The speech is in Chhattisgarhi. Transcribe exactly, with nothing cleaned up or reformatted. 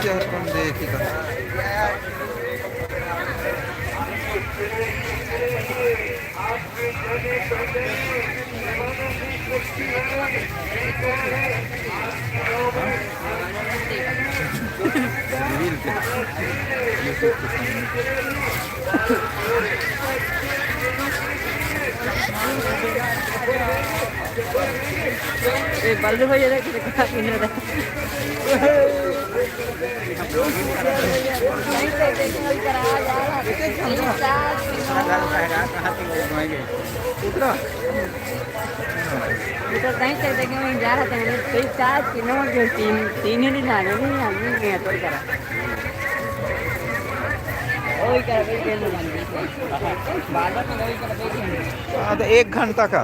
अपन देखी का। ए, बल्लू भैया देख, कितना किन्नर है। ये तो कहीं से देखे वहीं जा रहा था, मैंने कई चार तीनों जो तीन, तीन ही नहीं जाने, नहीं, हम नहीं गए, तो करा। वही करा, वही करा, वही करा। बार बार तो वही करा, वही करा। हाँ, तो एक घंटा का।